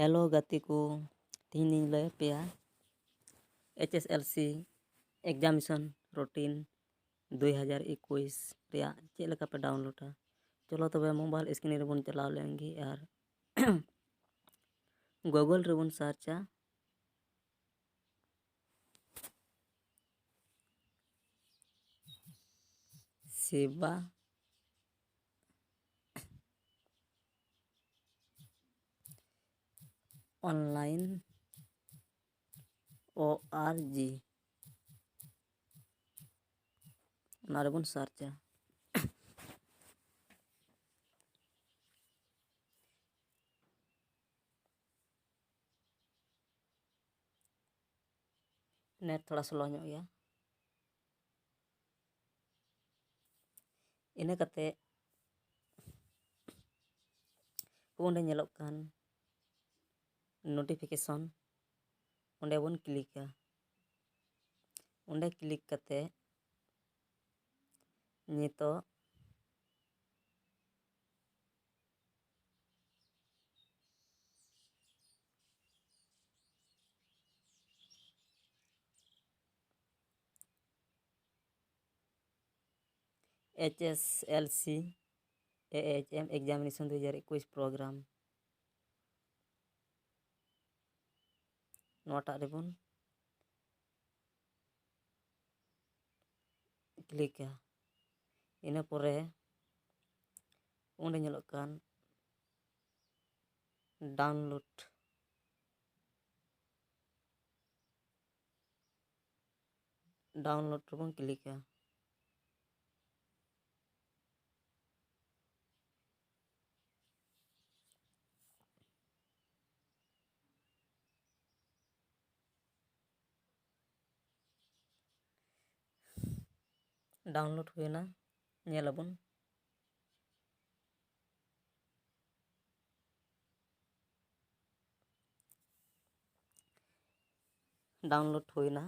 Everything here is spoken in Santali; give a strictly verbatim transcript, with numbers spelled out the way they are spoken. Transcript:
ᱦᱮᱞᱳ ᱜᱟᱛᱮ ᱠᱚ, ᱛᱮᱦᱮᱧ ᱤᱧ ᱞᱟᱹᱭ ᱟᱯᱮᱭᱟ H S L C examination routine ᱫᱩᱭ ᱦᱟᱡᱟᱨ ᱮᱠᱩᱥ ᱨᱮᱭᱟᱜ ᱪᱮᱫ ᱞᱮᱠᱟ ᱯᱮ ᱰᱟᱣᱩᱱᱞᱳᱰᱟ᱾ ᱪᱚᱞᱚ ᱛᱚᱵᱮ ᱢᱳᱵᱟᱭᱤᱞ ᱥᱠᱨᱤᱱ ᱨᱮᱵᱚᱱ ᱪᱟᱞᱟᱣ ᱞᱮᱱ ᱜᱮ ᱟᱨ ᱜᱩᱜᱚᱞ ᱨᱮᱵᱚᱱ ᱥᱟᱨᱪᱟ ᱥᱮᱵᱟ online O R G, ᱚᱱᱟ ᱨᱮᱵᱚᱱ ᱥᱟᱨᱪᱟ᱾ ᱱᱮᱴ ᱛᱷᱚᱲᱟ ᱥᱞᱳ ᱧᱚᱜ ᱜᱮᱭᱟ᱾ ᱤᱱᱟᱹ ᱠᱟᱛᱮ ᱚᱸᱰᱮ ᱧᱮᱞᱚᱜ ᱠᱟᱱ notification, ᱚᱸᱰᱮ ᱵᱚᱱ ᱠᱞᱤᱠᱟ᱾ ᱚᱸᱰᱮ ᱠᱞᱤᱠ ᱠᱟᱛᱮ ᱱᱤᱛᱚᱜ H S L C A H M examination ᱫᱩ ᱦᱟᱡᱟᱨ ᱮᱠᱩᱥ program, ᱱᱚᱣᱟᱴᱟᱜ ᱨᱮᱵᱚᱱ ᱠᱞᱤᱠᱟ᱾ ᱤᱱᱟᱹ ᱯᱚᱨᱮ ᱚᱸᱰᱮ ᱧᱮᱞᱚᱜ ᱠᱟᱱ download, download ᱨᱮᱵᱚᱱ ᱠᱞᱤᱠᱟ᱾ Download ᱦᱩᱭᱱᱟ, ᱧᱮᱞ ᱟᱵᱚᱱ᱾ Download ᱦᱩᱭᱱᱟ,